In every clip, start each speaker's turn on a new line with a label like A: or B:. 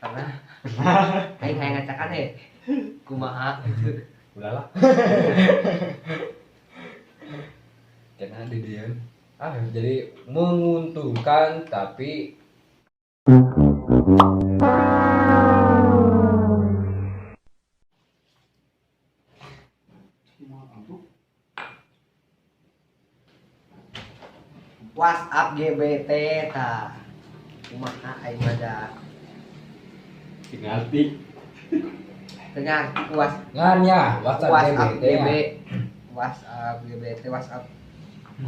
A: Pernah. Aing hayang ngacakan he. Kumaha gitu.
B: Udahlah. Karena di dia jadi menguntungkan tapi
A: WhatsApp GBT tah. Kumaha aing mah da.
C: Ngerti.
A: Teu ngarti ku
B: ngan ya WhatsApp,
A: WhatsApp
B: GBT
A: GB
B: ya.
A: WhatsApp GBT WhatsApp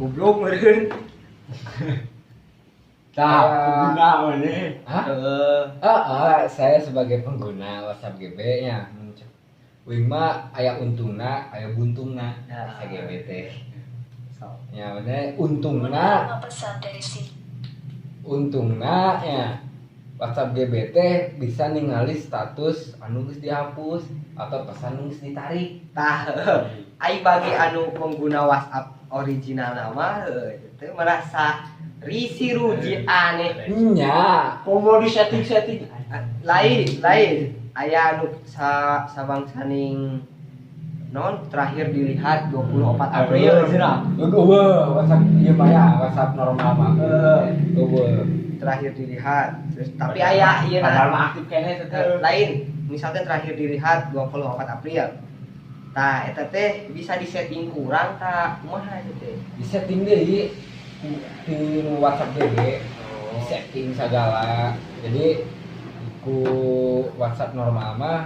A: goblok meureun.
C: Tah,
B: Kayak-
C: pengguna mana?
B: Hah?
A: Heeh.
B: Saya sebagai pengguna WhatsApp GB nya Wing mah aya untungna, aya buntungna
A: Nah.
B: bisa GBT.
A: So.
B: Ya bener untungna,
D: Menerima pesan dari si
B: untungna ya WhatsApp GBT bisa ningali status anu geus dihapus atau pesan nu geus ditarik.
A: Tah, aing bagi anu pengguna WhatsApp original nama heuh teu merasa risih ruji aneh.
B: Nya,
C: Komo di setting-setting.
A: Lain, lain. Aya anu sa sabangsaning non terakhir dilihat 24 April cenah.
B: Eueuh, WhatsApp ieu mah ya, WhatsApp normal mah. Eueuh.
A: Terakhir dilihat. Terus tapi aya ieu
C: Padahal
A: na
C: mah aktif keneh tetep.
A: Lain, misalkan terakhir dilihat 24 April. Tah, eta teh bisa disetting kurang tah kumaha eta teh?
B: Di setting deui di nu WhatsApp GB, di setting segala. Jadi ku WhatsApp normal mah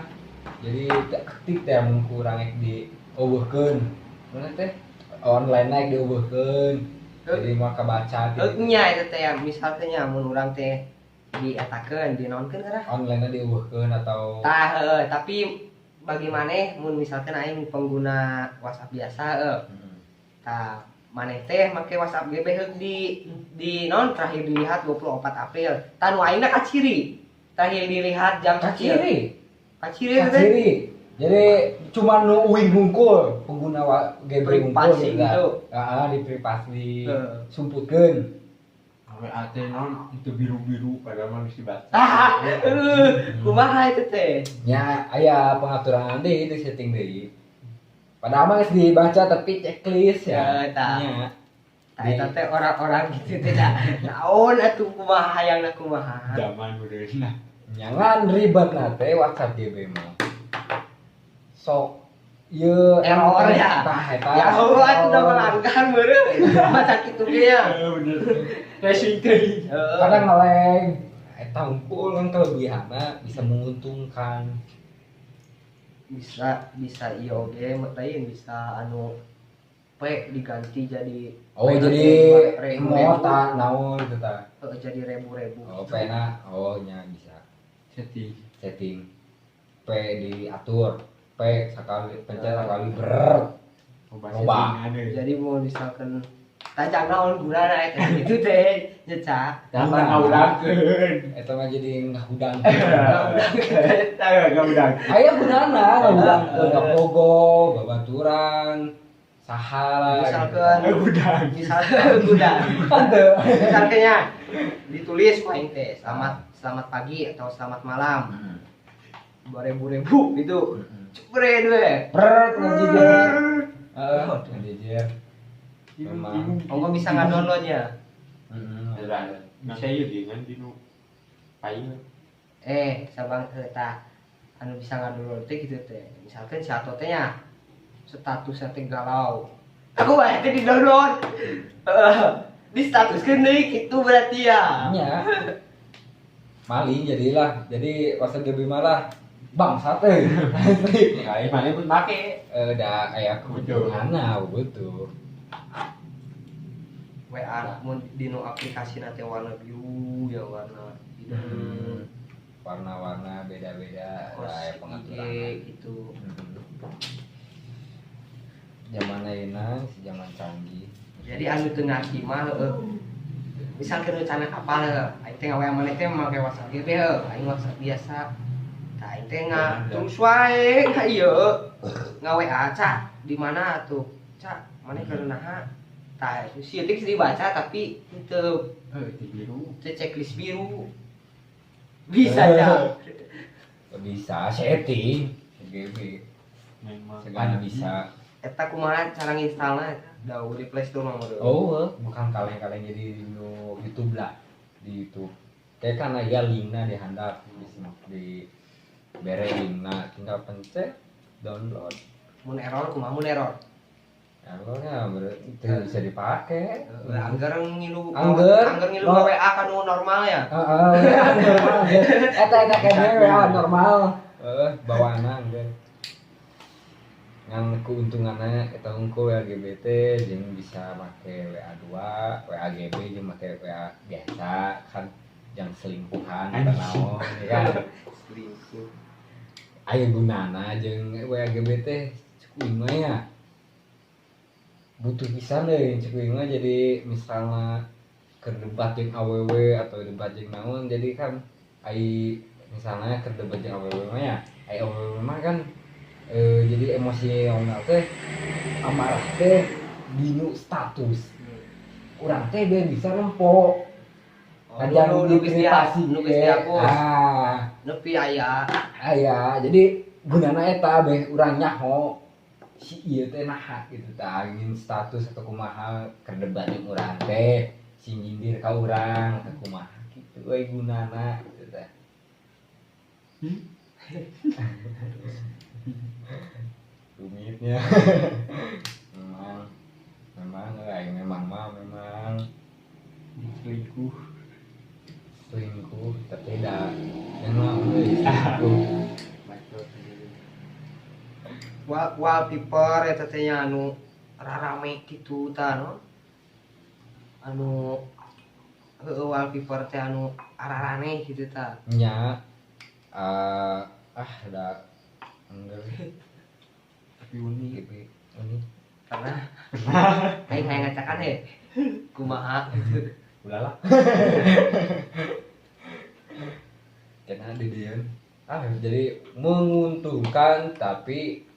B: jadi teu aktif teh mun kurang rek di eueuhkeun. Mana teh? Online naik dieueuhkeun. Jadi mah kabaca
A: Heuh nya eta teh ya, misalkan nya mun urang teh dietakeun, dinaonkeun geura?
B: Online dieueuhkeun atau
A: Tah, heuh, tapi bagi maneh mun misalkan aing pengguna WhatsApp biasa heuh. Tah, maneh teh make WhatsApp GB heuh di non terakhir dilihat 24 April. Tah nu aingna kaciri. Terakhir dilihat jam kecil.
B: Kaciri.
A: Kaciri teh.
B: Kaciri. Jadi cuma nu uing hungkul pengguna GB hungkul
A: Privasi
B: gitu.
A: gitu.
B: Heeh, di privasi.
A: Heeh.
B: Sumputkeun.
C: WA teh non itu biru-biru padahal mah geus dibaca.
A: Tah, kumaha itu teh?
B: Ya, aya pengaturan deui di setting deui. Padahal mah geus dibaca tapi checklist ya.
A: Ya, tah.
B: Nya.
A: Tah eta teh orang-orang gitu teh da. Naon atuh kumaha hayangna kumaha.
C: Zaman meureunna.
B: Nyangan ribet na teh WhatsApp GB mah. Sok ieu
A: Error ya.
B: Tah eta.
A: Ya Allah atuh da melanggar meureun. Masa kitu ge ya.
C: Heeh bener. Racing teh.
A: Heeh.
B: Kadang ngeleng eta hungkul kan kelebihanna bisa menguntungkan.
A: Bisa bisa ieu oge lain bisa anu P diganti jadi
B: Oh,
A: P
B: jadi
A: ribu-ribu.
B: mota naon gitu tah.
A: Heeh, jadi ribu-ribu.
B: Oh, P na oh nya bisa
C: Setting.
B: setting. P diatur. P sekali pencet sekali ber.
C: Loba
B: Loba.
C: settingan euy.
A: Jadi mau misalkan tajang naon gunana eta gitu teh nyeca.
C: Dasar ngahudangkeun.
B: Eta mah jadi ngahudang.
C: Eta ngahudang.
B: Aya gunana ngahudangkeun ngapogo, babaturan, saha lah.
A: Misalkan
C: Ngahudang.
A: misalkan guna.
B: Tante.
A: Misalkan ya ditulis ku aing teh selamat selamat pagi atau selamat malam. 2000 ribu gitu. Cepret we.
B: Pret ngajejer. Heeh, ngajejer. Memang.
A: Oh, bisa ngadownloadnya.
B: Heeh.
C: Bisa ieu ge kan di nu paing.
A: Sabang tah anu bisa ngadownload teh gitu teh. Misalkan si Ato teh nya statusnya teh galau. Aku mah teh di download. Di statuskeun deui kitu berarti ya.
B: Nya. Maling jadilah. Jadi WhatsApp GB malah bangsat euy. Asli.
C: Kayak mana pun make.
B: Eh, da aya keuntunganna betul.
A: WA mun di nu aplikasi teh warna biru ya warna hideung.
B: Warna-warna beda-beda
A: Kos
B: da aya
A: IG
B: pengaturan.
A: gitu.
B: Zaman ayeuna si zaman canggih.
A: Jadi anu teu ngarti mah heueuh. Misalkan nu cana kapal heueuh, aing teh ngawe maneh teh make WhatsApp GB heueuh, aing WhatsApp biasa. Tah aing teh nga terus wae ka ieu. Nga WA ca di mana atuh? Ca maneh keur naha? Tah si ieu teh geus dibaca tapi teu
C: Heuh, itu biru.
A: teu checklist biru. Bisa ca.
B: Bisa setting GB
C: Memang
B: segala bisa.
A: Eta kumaha cara nginstalna eta? Da di Play Store mah meureun.
B: Oh, bukan kaleng-kaleng, jadi di nu YouTube lah, di YouTube. Kayak kan aya linkna di handap, di bere linkna, tinggal pencet download.
A: Mun error kumaha mun error?
B: Errornya berarti bisa dipakai.
A: Angger ngilu.
B: Angger.
A: Angger ngilu
B: Oh.
A: WA kan nu normal ya.
B: Heeh, WA normal. Eta eta kene WA normal. Heeh, bawaanna angger. Ngan keuntungannya eta unggul WA GB jeung bisa make WA 2, WA GB jeung make WA biasa kan jang selingkuhan atau naon ya kan.
A: Selingkuh.
B: Aya gunana jeung WA GB teh cek uing mah ya. Butuh pisan deui cek uing mah, jadi misalnya keur debat jeung awewe atau debat jeung naon, jadi kan ai misalnya keur debat jeung awewe mah ya, ai awewe mah kan jadi emosional teh, amarah teh dinu status urang teh biar bisa nempo.
A: Oh,
B: Kadang
A: nu
B: di
A: geus
B: privasi
A: nu geus
B: ge.
A: dihapus.
B: Ah,
A: Nepi aya.
B: Aya, jadi gunana eta beh urang nyaho si ieu teh naha gitu tah ingin status atau kumaha, keur debat jeung urang teh si nyindir ka urang atau kumaha gitu we gunana gitu teh. Rumitnya. Memang memang aing memang mah memang
C: selingkuh.
B: Selingkuh tapi da memang euy selingkuh.
A: Wallpaper eta teh nya anu rarame kitu tah no. Anu heueuh wallpaper teh anu araraneh kitu tah.
B: Nya ah da angger
C: Tapi unik.
B: gitu unik.
A: Karena aing hayang ngacakan he. Kumaha gitu.
B: Ulah lah. Karena di dieu ah jadi menguntungkan tapi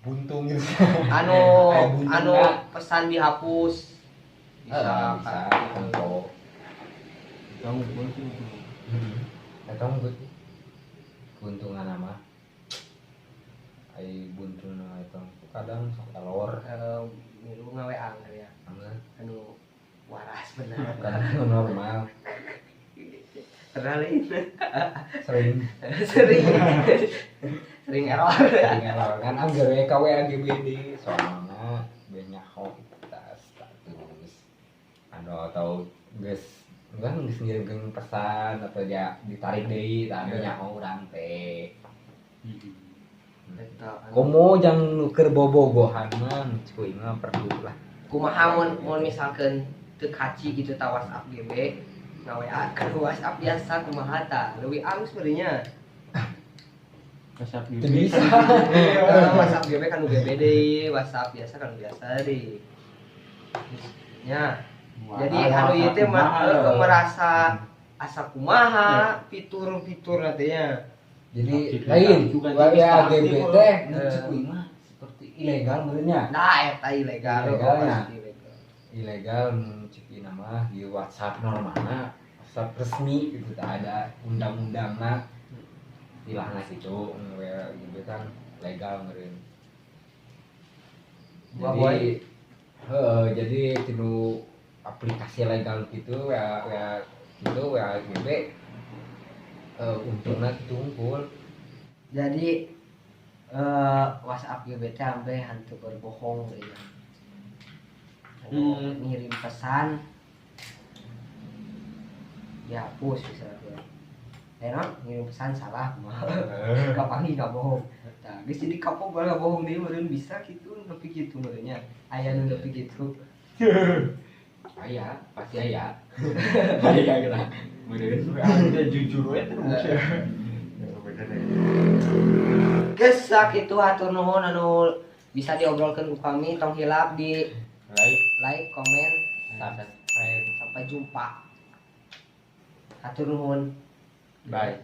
B: buntung gitu.
A: Anu
B: Aya buntung
A: anu
B: na.
A: Pesan dihapus.
B: Bisa bisa contoh.
C: Kamu boleh sih.
B: Eta mah sih. Keuntungan mah. Ai buntuna eta kadang sok kalor.
A: Milu ngawe angger ya.
B: Angger.
A: Anu waras bener.
B: Kadang normal.
A: Pernah lain.
B: Sering.
A: Sering. Sering error.
B: Sering error kan angger we ka WA GBD soalna beh nyaho kita status anu atau geus enggak geus ngirimkeun pesan atau dia ditarik deui tah anu nyaho urang teh.
A: Eta anu
B: Komo jang nu keur bobogohan mah cek uing mah perlu lah.
A: Kumaha mun mun misalkeun teu kaci gitu ta WhatsApp GB nga-WA ke WhatsApp biasa kumaha ta leuwih alus sebenarnya.
C: WhatsApp
B: Teu
C: GB.
B: bisa.
A: WhatsApp GB kan GB deui, WhatsApp biasa kan biasa deui. Nya. Jadi anu ieu teh merasa asa kumaha fitur-fitur nantinya.
B: Jadi
C: Aktif,
B: lain
C: aktif juga,
B: WA
C: jadi
B: GB
C: aktif,
B: teh
A: eh.
B: cek uing mah seperti ilegal meureunnya.
A: Nah, eta ilegal.
B: Ilegalnya.
A: Pasti ilegal.
B: Ilegal cek ieu mah di WhatsApp normalna WhatsApp resmi gitu tak ada undang-undangna istilahna gitu WA GB kan legal meureun.
A: Gua
B: Jadi
A: boy.
B: heeh, jadi tinu aplikasi legal gitu WA WA gitu WA GB untungna kitu unggul.
A: Jadi WhatsApp GB teh ambe hantu berbohong gitu. Anu ngirim pesan dihapus misalnya. Non, ngirim pesan salah kumaha. Kapanggih nggak bohong. Nah, geus jadi kapok bae bohong deui meureun bisa kitu nepi kitu meureunnya. Aya nu nepi kitu.
B: Aya, pasti aya. Aya gitu. Meureun.
C: WA jujur we terus ya. Bener ya.
A: Geus sakitu hatur nuhun anu bisa diobrolkeun ku kami, tong hilap di
C: Like,
A: like, komen,
B: subscribe.
A: Sampai jumpa. Hatur nuhun.
C: Bye.